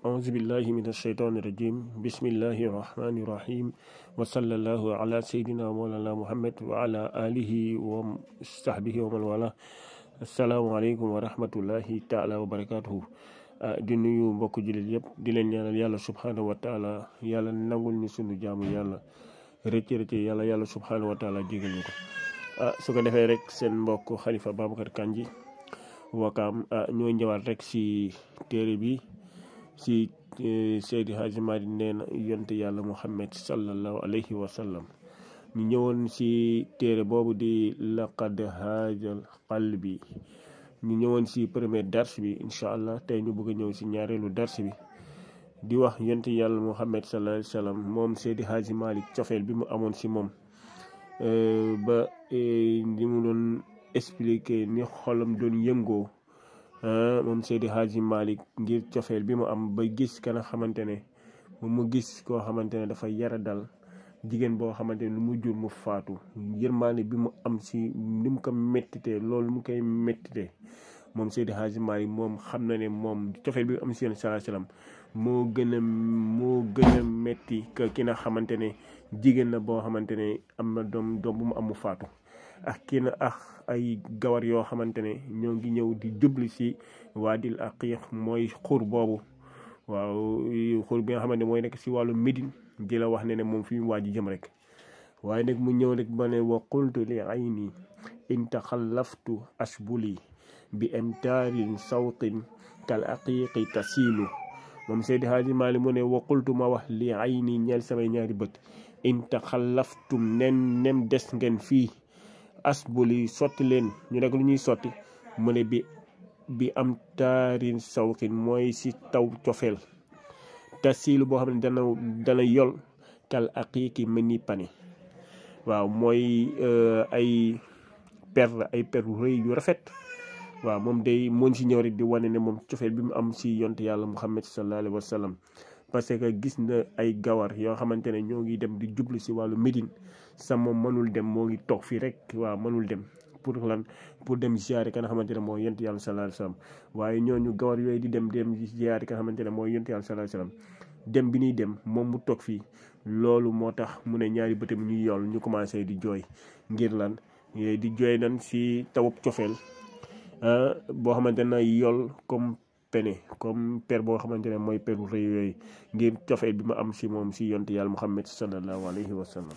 أعوذ بالله من الشيطان الرجيم بسم الله الرحمن الرحيم وصلى الله على سيدنا مولانا محمد وعلى آله وصحبه ومن والاه. asalaamaaleykum wa rahmatullahi taala wa barakaatuhu. di nuyu mbokku jullit yëpp di leen ñaanal yàlla subhaanahu wa taala yàlla nangul ñu sunu jaamu yàlla rëcc yàlla subhaanahu wa taala jégal ñu ko. su ko defee rek seen mbokk Khalifa Babacar Kandji Wakaam ñoo ñëwaat rek si téere bi si Seydi Hadji Malick nee na yonte yàlla Muhammad sallallahu alayhi wa sallam. ñu ñëwoon si téere boobu di laqad haajal qalbi ñu ñëwoon si premier dars bi incha allah tey ñu bëgg a ñëw si ñaareelu dars bi di wax yonte yàlla Muhammad sallallahu alayhi wa sallam moom Seydi Hadji Malick cofeel bi mu amoon si moom ba li mu doon expliquer ni xolam doon yëngoo moom Seydi Hadji Malick ngir cofeel bi mu am ba gis kana xamante ne moom mu gis koo xamante ne dafa yara dal jigéen boo xamante ne lu mu jur mu faatu yërmaane bi mu am si ni mu ko méttitee loolu mu koy méttitee moom Seydi Hadji Malick moom xam na ne moom cofeel bi mu am si yéen sallallahu alayhi wasallam moo gën a métti que ki nga xamante ne jigéen na boo xamante ne am na doom bu mu am mu faatu ak kii na ay gawar yoo xamante ne ñoo ngi ñëw di jubli si Waadil Aqiiq mooy xur boobu waaw xur bi nga xamante ne mooy nekk si wàllu Médine di la wax ne moom fi mu waaj jëm rek waaye nag mu ñëw rek ba ne wa qultu li ayni in taxallaftu ashbuli bi imtaarin sawtin kal aqiiqi tasiilu moom Seydi Hadji Malick mu ne wa qultu ma wax li ayni ñeel samay ñaari bët in taxallaftum nem des ngeen fii asbuli sotti leen ñu nekk lu ñuy sotti mu ne bi am taarin sawtin mooy si taw cofeel tasiilu boo xam ne dana yol kal aqiiqi mel ni pani waaw mooy ay per rëy yu rafet waaw moom day moon si ñëw rek di wane ne moom cofeel bi mu am si yonte yàlla Muhammad sallallahu alayhi wa sallam parce que gis na ay gawar yoo xamante ne ñoo ngi dem di jublu si wàllu Médine sa moom mënul dem moo ngi toog fii rek waaw mënul dem pour dem ziyaare ka nga xamante ne mooy yonte yàlla sallallahu alayhi wa sallam waaye ñooñu gawar yooyu di dem ziyaare ka nga xamante ne mooy yonte yàlla sallallahu alayhi wa sallam dem bi ñuy dem moom mu toog fii loolu moo tax mu ne ñaari bëtam ñuy yool ñu commencé di jooy ngir lan di jooy nan si tawub cofeel boo xamante ne yool comme per boo xamante ne mooy peru rëy yooyu ngir cofeel bi ma am si moom si yonte yàlla Muhammad sallallahu alayhi wa sallam.